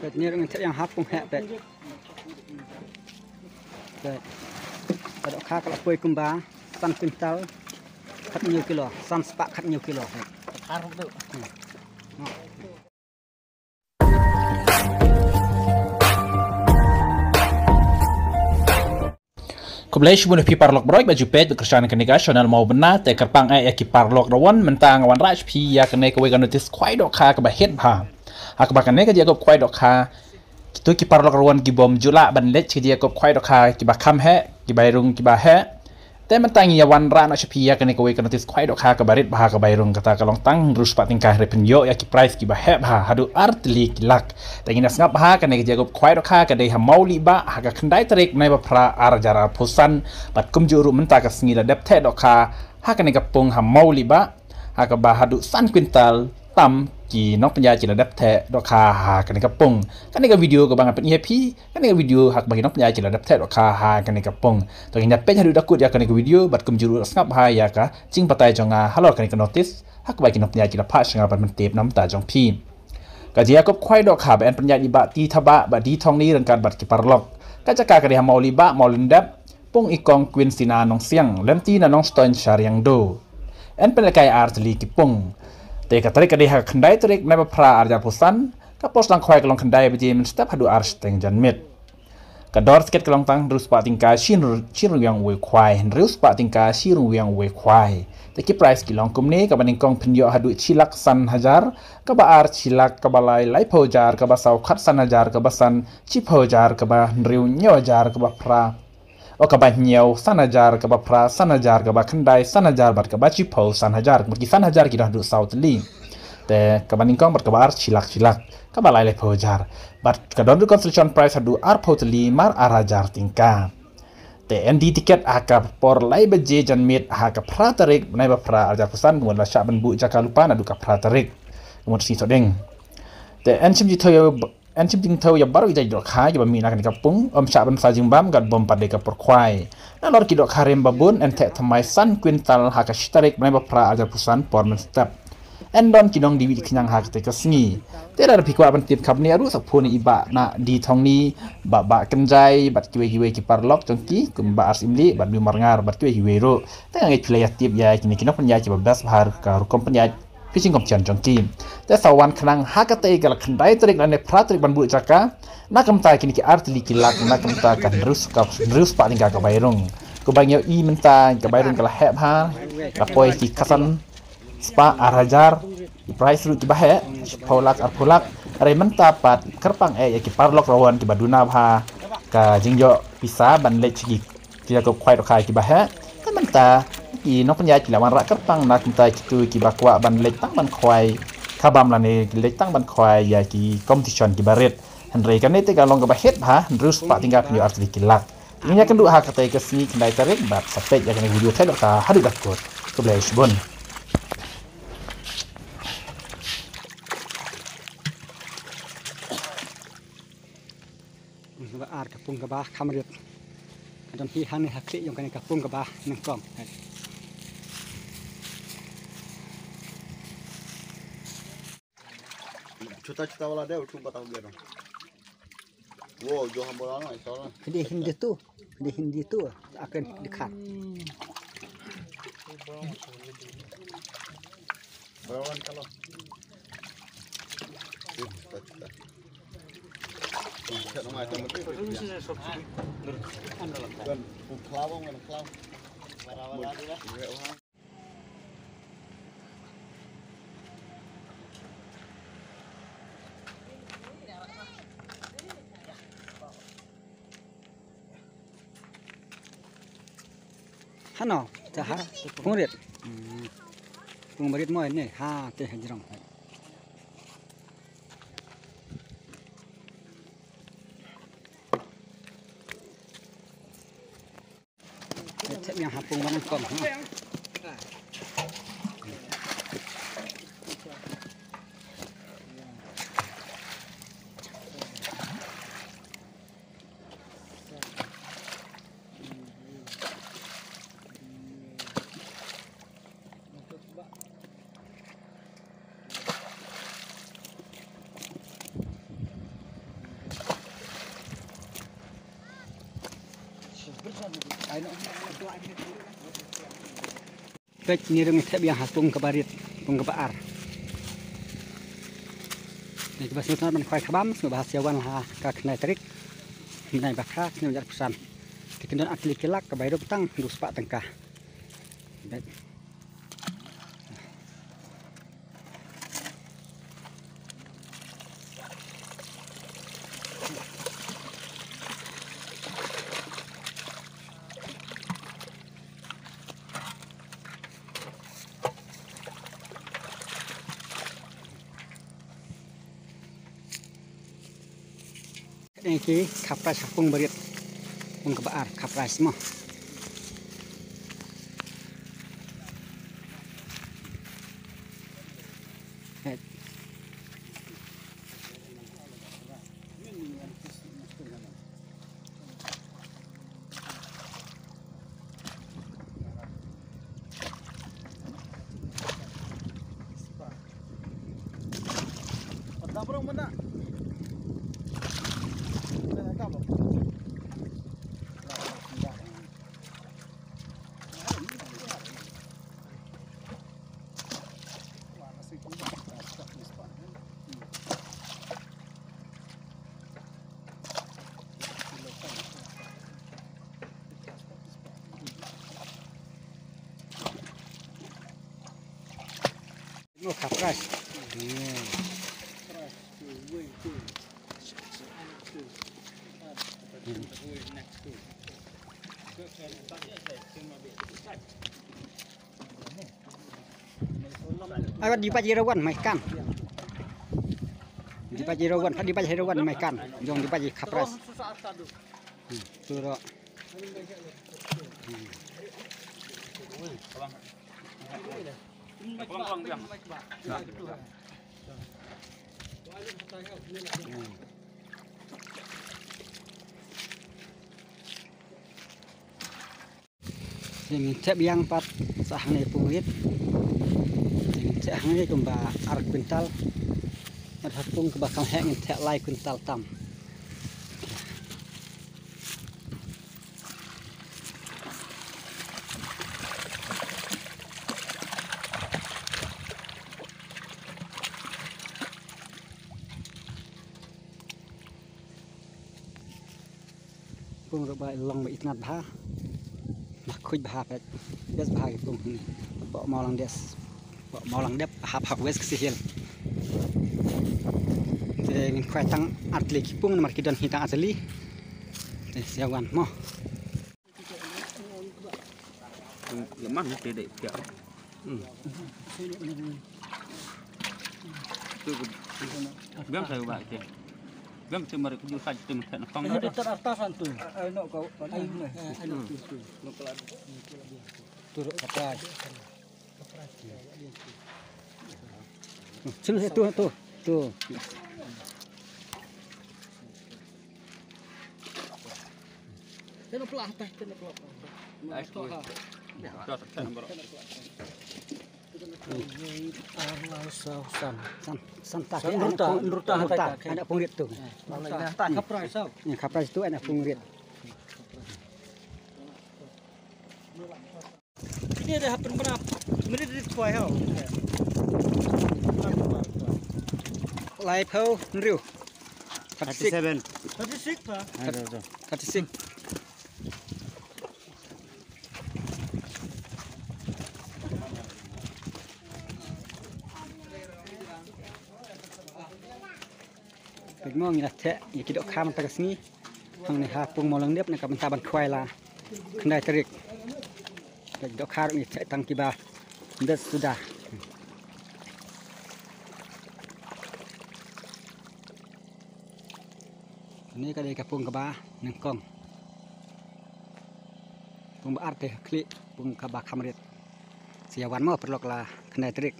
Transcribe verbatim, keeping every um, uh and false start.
Peit, ni ruh ngin thep ïa nga ha pung heh, peit. Peit. Ka dohkha ka la poi kumba san kwintal khathynñiew kilo, san spah khathynñiew kilo, peit. Hmm. Khublei shibun ïa phi paralok baroh ba ju peit bad kyrshan kane ka channel Mawbynna. Te kyrpang eh ïa ki paralok, ruh mynta nga wanrah sha phi ïa kane kawei ka notice khwai dohkha kaba heh bha. Ha kaba kane ka jaka khwai dohkha, kito ki paralok ruh ki bym ju lah ban leit sha ka jaka khwai dohkha kiba kham heh, kiba ïarung kiba heh. Te mynta ngi ïa wanrah noh sha phi ïa kane kawei ka notice khwai dohkha kaba rit bha kaba ïarung, kata ka long tang hynriew spah tyngka, hynrei pynïoh ïa ki prize kiba heh bha haduh ar tylli ki lak. Te ngin ïa sngap bha, kane ka jaka khwai dohkha ka dei ha Mawlihbah ha ka khyndai tarik bnai ba phra ar hajar arphew san. Bad kumjuh ruh mynta ka sngi la dep theh dohkha ha kane ka pung ha Mawlihbah, ha kaba haduh san kwintal tam ki nongpynïaid ki la dep theh dohkha ha kane ka pung. Kane ka video kaba ngan pyni ïa phi, kane ka video ha kaba ki nongpynïaid ki la dep theh dohkha ha kane ka pung. To ngin ïa peit haduh da kut ïa kane ka video bad kumjuh ruh sngap bha ïa ka jingbatai jong nga halor kane ka notice ha kaba ki nongpynïaid ki la phah sha nga ban pyntip na ka bynta jong phi. Ka jingïakob khwai dohkha ba yn pynïaid i Bah T Thabah, Bah D Thongni ryngkat bad ki paralok. Ka jaka ka dei ha Mawlihbah, Mawlyndep, pung i Kong Queen Sina Nongsiang, lynti na Nongstoiñ Shariangdo. Yn pynlehkai ar tylli ki pung. Te ka tarik ka dei ha ka khyndai tarik bnai ba phra ar hajar arphew san, ka por sdang khwai ka long khyndai baje mynstep haduh ar shiteng janmiet. Ka dor tiket ka long tang hynriew spah tyngka shi ryngrwei uwei u khwai, hynriew spah tyngka shi ryngrwei uwei u khwai. Te ki prize ki long kumne: kaba nyngkong pynïoh haduh shi lak san hajar, kaba ar shi lak, kaba lai laiphew hajar, kaba saw khatsan hajar, kaba san shiphew hajar, kaba hynriew hynñiew hajar, kaba phra, o, kaba hynñiew san hajar, kaba phra san hajar, kaba khyndai san hajar bad kaba shiphew san hajar. Kumba ki san hajar ki don haduh saw tylli. Te kaba nyngkong bad kaba ar shi lak shi lak, kaba lai laiphew hajar. Bad ka don ruh consolation prize haduh arphew tylli mar ar hajar tyngka. Te yn die tiket ha ka por lai baje janmiet ha ka phra tarik bnai ba phra ar hajar arphew san, kumba la shah ban buh jaka lypa naduh ka phra tarik, kumba sngi Thohdieng. Te yn shim jingthaw ïa, yn shim jingthaw ïa baroh ki jait dohkha kiba mih na kane ka pung, ym shah ban sa jingbam katba ym pat dei ka por khwai. Nalor ki dohkha rim ba bun yn theh thymmai san kwintal ha ka shi tarik bnai ba phra ar hajar arphew san por mynstep. Yn don ki nongdie wit khñiang ha katei ka sngi. Te lada phi kwah ban tip khapngiah ruh sa phone ïa i Bah D Thongni, Bah, Bah Kynjai bad kiwei kiwei ki paralok jong ki kum Bah Arsimli bad Bah Marngar bad kiwei kiwei ruh. Te nga ngeit phi la ïa tip ïa kine ki nongpynïaid kiba best bha ha ka rukom pynïaid fishing competition jong ki. Te sa wan khnang ha katei ka la khyndai tarik lane phra tarik ban buh jaka. Na ka bynta kine ki ar tylli ki lak, na ka bynta ka hynriew, ka hynriew spah tyngka kaba ïarung. Kumba ngi ïohi mynta kaba ïarung ka la heh bha, la poi ki khatsan spah, ar hajar, ki prize ruh kiba heh, shiphew lak, arphew lak. Hynrei mynta pat kyrpang eh ïa ki paralok ruh kiba duna bha ka jingïoh pisa ban leit sha ki jaka khwai dohkha kiba heh. Te mynta ki nongpynïaid ki la wanrah kyrpang na ka bynta kito kiba kwah ban leit tang ban khwai ka bam lane ki leit tang ban khwai ïa ki competition kiba rit. Hynrei kane te ka long kaba heh bha, hynriew spah tyngka pynïoh ar tylli ki lak. Ngin ïakynduh ha katei ka sngi khyndai tarik bad sa peit ïa kane ka video theh dohkha haduh da kut. Khublei shibun. Pung kaba ar, ka pung kaba kham rit. Ka don hi hangne ha khlieh jong kane ka pung kaba nyngkong. छोटा छोटा वाला दे, उसको बताओ, दे रहा हूँ। वो जो हम बोला ना, ऐसा वाला। Hindi, Hindi tu. Hindi, Hindi tu. Akan dikhat. बड़ा वाला निकालो। ये छोटा, छोटा। Bukan, वो खिलाओ, वो खिलाओ। बड़ा वाला दे ना। Hano, ta ha, pung rit. Hmm. Pung rit mo ne, ha, te ha jrong. Thep ïa ha pung ba nyngkong, ha. Peit, ngi ruh ngi thep ïa ha pung kaba rit, pung kaba ar. Ngi kaba sngewtynnat ban khwai khabam, sngewbha sa ïa wan ha ka khyndai tarik. Mynta ba kha, sngewbha ïa pyrshang. Te kin don ar tylli ki lak, kaba ïaroh tang, du spah tyngka. Peit. Kane ki khaprais ha pung barit. Pung kaba ar khaprais mo. No, khaprais. Ayo, di baji rawan mai kan. Di baji rawan, di baji rawan mai kan. Jong di baji khaprais. Hmm, tu ro. Hmm. Te ngin thep ïang pat sa hangne pung rit. Te ngin thep hangne kumba ar kwintal. Bad ha pung kaba kham heh ngin thep lai kwintal tam. Pung ruh ba long ba itynnat bha. Ba khuid bha peit. Best bha ki pung hi. Pok Mawlangdep. Pok Mawlangdep hap ha West Khasi Hills. Te ngin khwai tang ar tylli ki pung namar ki don hi tang ar tylli. Te sa ïa wan mo. Lemah ni te dei pia. Hmm. Tu biang saya ba ke. Biang tu mari ku jul ka tu mesti nak pang. Ada ter atas tu. Ai no kau. Ai no. Turut kapai. Sini tu tu tu. Tengok pelah atas, tengok pelah. Dah, dah, dah, dah. San, san, san ta. San, nurta, nurta, nurta. Anak pung rit tu. Nurta. Khaprais tu. Ya, khaprais tu anak pung rit. Ini dah happen berapa? Minit rit kuai hau. Lai phew hynriew. Thirty-six. Thirty-seven. Thirty-six pa? Aduh, aduh. Thirty-six. Peit mo, ngi la theh ïa ki dohkha mynta ka sngi. Hangne ha pung Mawlangdep, na ka bynta ban khwai la khyndai tarik. Peit dohkha ruh ngi theh tang kiba best suda. Kane ka dei ka pung kaba nyngkong. Pung ba ar te ha khlieh, pung kaba kham rit. Sa ïa wan mo paralok la khyndai tarik.